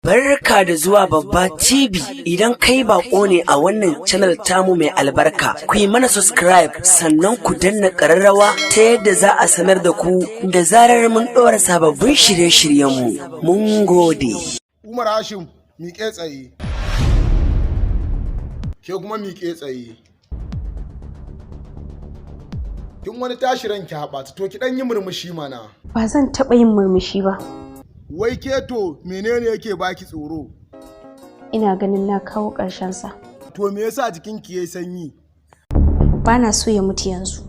Barka da zuwa Babba TV. Idan kai bako ne a wannan channel tamu mai albarka, ku yi mana subscribe, sannan ku danna ƙararrawa ta yadda za a sanar da ku da zarar mun ɗora sababbin shirye-shiryenmu. Mun gode. Umar Hashim, miƙe tsaye. Ke kuma miƙe tsaye. Kin wani tashi ranki haɓata, to ki ɗan yi murmushi mana. Ba zan taɓa yin murmushi ba. Wai ke, to menene yake baki tsoro? Ina ganin na kawo ƙarshensa. To me yasa jikinki yayi sanyi? Ba na so ya mutu yanzu.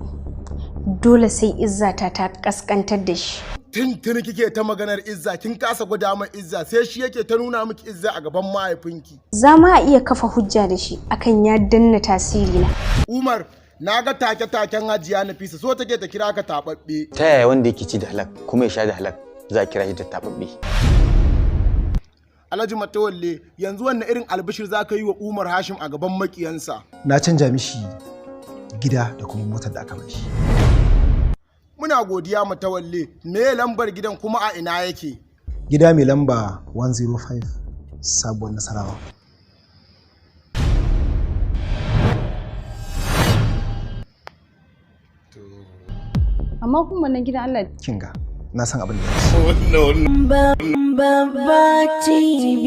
Dole sai izzata ta ƙasƙantar da shi. Tuntuni kike ta maganar izza, kin kasa gwada mai izza, sai shi yake ta nuna miki izza a gaban mahaifinki. Za ma a iya kafa hujja da shi akan ya danna tasiri na. Umar, na ga take-taken Hajiya Nafisa, so take ta kira ka taɓaɓɓe. Ta yaya wanda yake ci da halak kuma ya sha da halak za a kira shi da taɓaɓɓe? Alhaji Matawalle, yanzu wannan irin albishir za ka yi wa Umar Hashim a gaban makiyansa? Na canja mishi gida da kuma motar da aka bashi. Muna godiya, Matawalle. Me lambar gidan, kuma a ina yake? Gida mai lamba 105, Sabuwar Nasarawa. Amma kuma wannan gidan Allah. Kinga, na san abin da ya Babba TV.